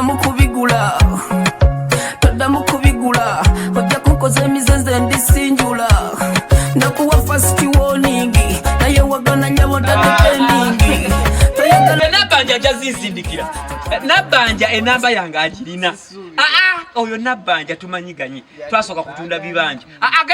Toddamu kubigula, toddamu kubigula, ojja kunkoza emizenze ndisinjula. Nakuwa first warning, naye wagana nyabo, tatependingi toyagala. Nabbanja ajja zinzindikira. Nabbanja enamba yange agirina. Aa, oyo Nabbanja tumanyiganye, twasooka kutunda bibanja. Aa,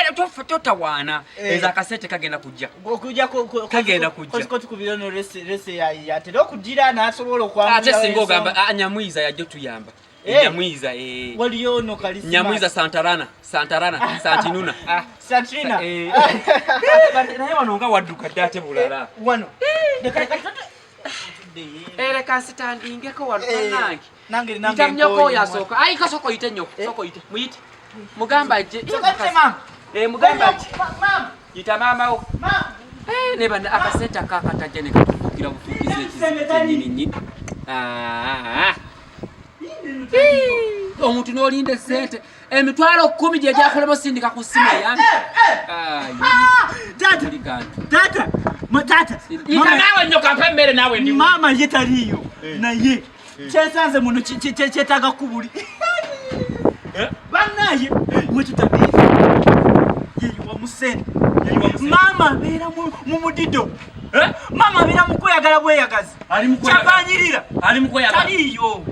totawaana, ezo akasente kagenda kujja. Okujja. Kagenda kujja. Tukubira no rese yatera okugira n'asobola okwanguyira. Ate singa ogamba, ah, Nyamwiza yajja otuyamba. Eh. Nyamwiza, eh. Waliyo ono kali. Nyamwiza Santarana, Santarana, Santinuna. Ah, Santrina. Eh. Naye wano nga wadduka dde ate bulala. Wano. Leka, leka. Ereka nsitandingeko wano. Eh, Bannange. Nange nange. Yita nnyoko oyo asooka. Ayi, kasooka oyite nnyoko, sooka oyite, muyite, mugamba ajje. Sooka oyite maama. Eh, mugamba ajje. Mama. Yita maama wo. Mama. Eh, ne bana akasente akakatajja ne katufuukira bufuukizi ekizibu kyennyini nnyini. Ah. Ii, omuntu n'olinda esente 100,000 gye gyakolema osindika ku ssimu eyange. Ayi, Tata. buli kantu. Tata. Ma tata. Yita naawe nnyo, kampa emmere naawe ndi. Maama ye taliiyo. Naye kyensanze muno kyetaaga kubuli. Bannaye mwe tutabiira. Yeyiwa musente. Maama abeera mu mudido. Maama abeera mu kweyagala bweyagazi. Ali mu kweyagala. Kyavanyirira. Ali mu kweyagala. Taliiyo.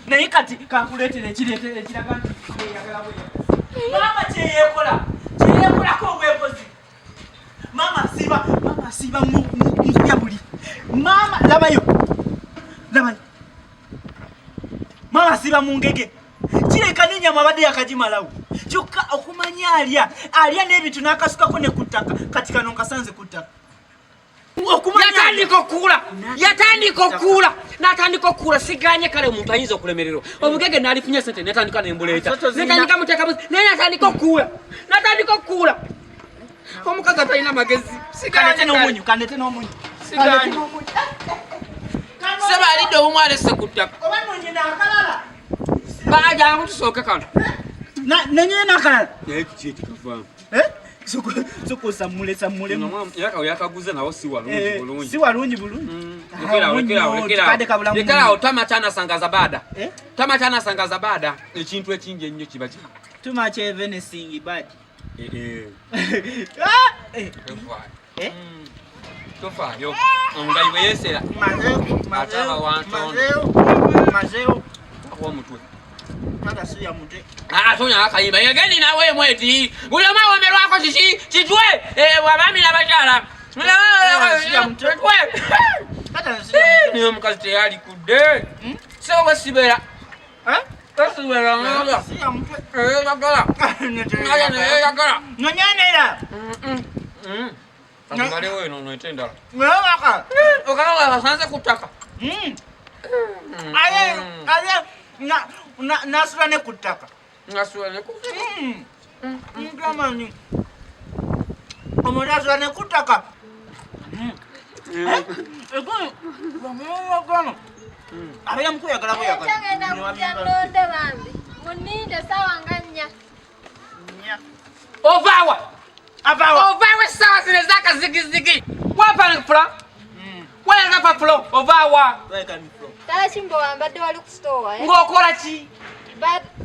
Naye kati kankuleetera ekireetera ekiraga nti yeyagala bweyagazi. Maama kyeyeekola. Kyeyeekolako obwekozi. Maama asiiba, maama asiiba mu kulya buli. Maama labayo. Labayo. Maama asiiba mu ngege. Kireka n'ennyama abadde yakagimalawo. Kyokka okumanya alya, alya n'ebintu n'akasukako ne ku ttaka. Kati kano nkasanze ku ttaka. Okumanya Yatandika okuula, yatandika okuula, natandika okuula. Siganye, kale omuntu ayinza okulemererwa obugege nalifunye sente netandika nembuleeta. Soto zirina- Netandika muteeka naye natandika okuula, natandika okuula. Omukazi atalina magezi. Kanete Siganye kale. n'omunyu, kanete n'omunyu. Siganye. Kanete n'omunyu. Seba alidde obumu, alese ku ttaka. Oba nonyina akalala. Bajangu tusooke kano. Nonyina n'akalala. Naye kiki ekikavaamu? Eh? Soko osammule sammulemu. Yakaguze nawo si walungi Eh, bulungi. Si walungi bulungi. Lekerawo, lekerawo, Omunnyo, lekerawo. tukadde kabulamu. Lekerawo, tamachana sangaza bada. Eh? Tamachana sangaza bada. Ekintu ekingi ennyo kiba ki Too much anything bad. Eh, eh. Ah! Eh, Tofaayo. Eh? Tofaayo, omugayi bwe yeesera Mazeewo, ate mazeewo, aba wantondo. mazeewo, mazeewo. Akuwa omutwe. Taata siya mutwe. Atonya akayimba yegeni nawe mweti buli omu awomerwako kiki kitwe. Eh, abaami n'abakyala. Siya mutwe. Kitwe. Taata siya mutwe. Niye omukazi teyalikudde sebo bwesibeera. Eh? Bwesibeera nga Siya mutwe. eyagala naye neyeyagala. Nonyenera. Katumalewo eno noete endala. Mwewaka. Okalaga kasanze ku ttaka. Aye, aye, na na nasula ne ku ttaka. Ngasula ne ku Ntamanyi. Omuntu asula ne ku ttaka. Abeera mu kweyagala bweyagala. Kyagenda kujja nnonde bambi. Muninde saawa nga 4. Ovaawa? Avaawa? Ovaawa essaawa zino ezakazigizigi? Wapala wayagapapulo, ovaawa? Talakimbo wambadde wali ku store, eh? Ng'okola ki?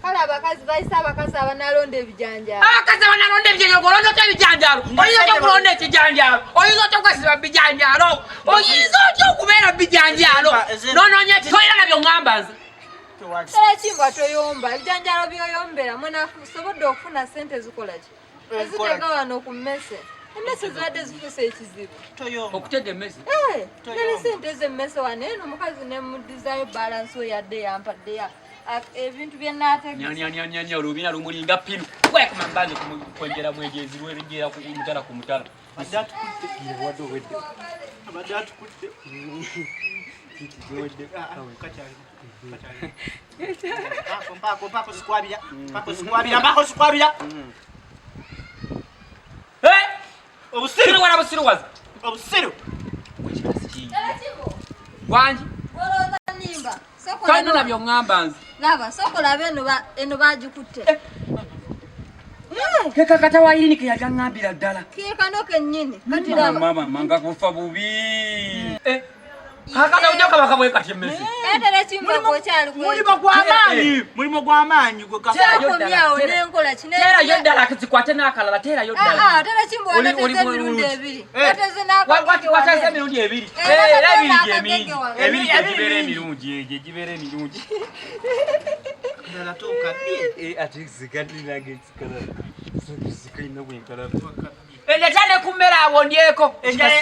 Kale abakazi bayise abakazi abanalonda ebijanjaalo. Abakazi abanalonda ebijanjaalo, ng'olonda otya ebijanjaalo? Oyinza otya okulonda ekijanjaalo? Oyinza otya okwesiba bijanjaalo? Oyinza otya okubeera bijanjaalo? Nonoonya ki? Toyina nabyo ŋŋamba nze. Talakimbo toyomba ebijanjaalo byoyombera mwenasobodde okufuna sente zikola ki? Ezitega wano ku mmese. Emmese zibadde zifuuse ekizibu. Okutega emmese? Eh, nali sente z'emmese wano eno omukazi nemuddizayo balance we yadde yampadde ya ebintu bye naategese. Nyanyanyanya, olubina lumulinga pinu kwekuma mbanze kwenjera mwejezi lwerejera ku mutala ku mutala. Abadde atukutte. Wadde owedde. Abadde atukutte. Kakyali. Kakyali. Mpako, mpako, mpako sikwabira. Mpako sikwabira, mpako sikwabira. Eh! Obusiru. Siruwala busiruwazi. Obusiru. Talakimbo Wangi. olowooza nimba. Sooka Tolina olabe- nabyo ŋŋamba nze. Laba, sooka olabe eno eno bagikutte. Kekakata wa irini ke yagaŋŋambira ddala. Ke kano kennyini kati laba. Mama manga kufa bubi. Eh, Akatabo jo kaba kabwe kati emmese. Etera kimba gwokyali Mulimu gw'amaanyi, mulimu gw'amaanyi gwe Kyakomyawo n'enkola kino. Teerayo ddala zikwate n'akalala, teerayo ddala. Ah, ah, tera kimba Oli- wanateze oli emirundi bulungi. ebiri. Eh. Wateze n'akagege Wateze wano. emirundi ebiri. Eh, Eh, era nakateze ebiri gye akagege mingi. wano. Ebiri gye Ebiri gibeera mingi. emirungi, egyo gibeera emirungi. Ddala tookabye. Eh, ate zigalina zikala. Zikalina bwenkalaba. Enjala ne ku mmere awo ndyeko. Enjala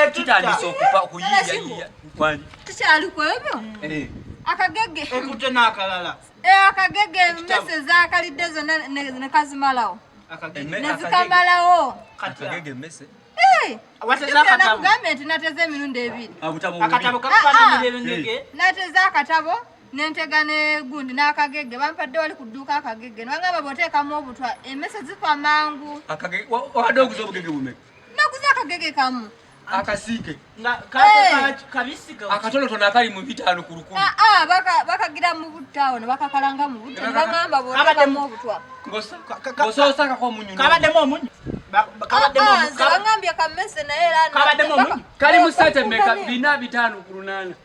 etutta. Kitandise okupa okuyiiyayiiya. Wangi. Tukyali ku ebyo. Eh. Akagege. Ekutte n'akalala. Eh, akagege emmese zaakalidde zonna ne kazimalawo. Akagege. Ne zikamalawo. Katya. Akagege emmese. Eh, Wateze jjukira akatabo. nakugambye nti nateze emirundi ebiri. Obutabo Akatabo bubiri. kakufaananira engege. Nateze akatabo nentega ne gundi n'akagege bampadde wali ku dduuka akagege ne bagamba bw'oteekamu obutwa emmese zifa mangu. Akagege wabadde oguze obugege bumeka? Naguze akagege kamu. Akasiike. Nga Eh. kabisi Akatonotono akali mu 5 ku 1,000. Ah, ah, bakagira mu butto awo ne bakakalanga mu butto ne bagamba bw'oteekamu obutwa. Ng'osoosakako omunnyu. Kabaddemu omunnyu. Kabaddemu Ah, ah, omunnyu. nze bangambye kammese naye era Kabaddemu omunnyu. Kali mu ssente mmeka? 4 5 ku 8.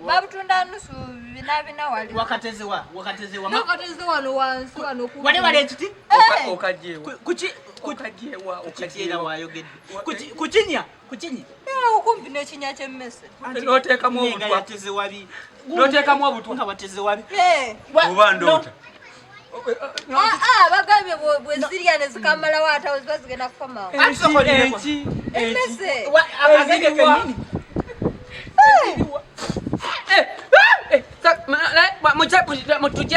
Babutunda nusu bina bina wali. Wakatezewa, wakatezewa. Nakateze wano wansi wano ku. Wali wali ekiti? Eh. Okagyewa. Kuki Okagyewa. kuki era Okagyewa. wayogedde. Kuki kukinya, kukinya. Eh, okumpi n'ekinnya ky'emmese. N'oteekamu Nga obutwa. yateze wabi. N'oteekamu obutwa. Nga wateze wabi. Eh. Oba ndoota. Ah, ah, bagambye bwe zirya ne zikamalawo ate awo ziba zigenda kufa mangu. Anti sokolireko. Enki. Emmese. Akagege Eziriwa. kennyini. Mutujje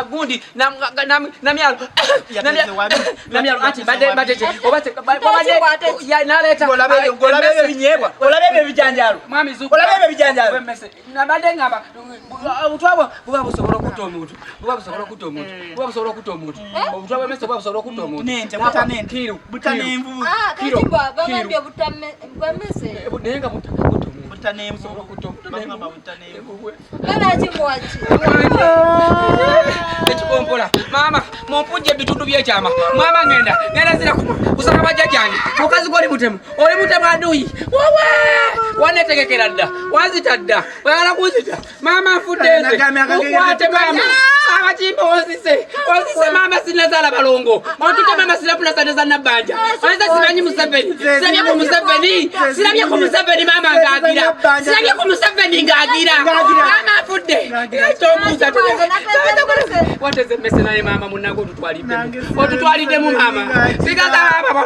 gundi namyalo namyalo anti badde badde oba naleeta Ng'olaba ebyo ebinyeebwa, olaba ebyo ebijanjaalo. Mwami Zuku. Olaba ebyo ebijanjaalo. Nabadde ngamba obutwa bwo buba busobola okutta omuntu, buba busobola okutta omuntu, buba busobola okutta omuntu, obutwa bw'emmese buba busobola okutta omuntu. N'ente, buta n'ente. Kiro, Buta kiro. n'envubu. Ah, Kiro, kati bagambye kiro. butta bw'emmese. Naye nga butta omuntu. Buta n'envubu. Busobola okutta omuntu. Bagamba buta n'envubu. Bana kimuwa ki? Ekikompola maama mumpujja ebitundu byekyama maama ngenda ngenda zira kusaka bajjajjange mukazi gwe oli mutemu oli mutemu aduyi wowe wanetegekera dda wanzita dda oyagala kunzita maama nfudde nze mukwate maama maama kimba onzise onzise maama sinazaala balongo ontute maama sinafuna sente za nabbanja onzise simanyi Museveni sirabye ku Museveni sirabye ku Museveni maama ng'agira sirabye ku Museveni ng'agira maama nfudde ekyombuuza wateze emmese naye maama munnange otutwaliddemu otutwaliddemu maama sigaza maama.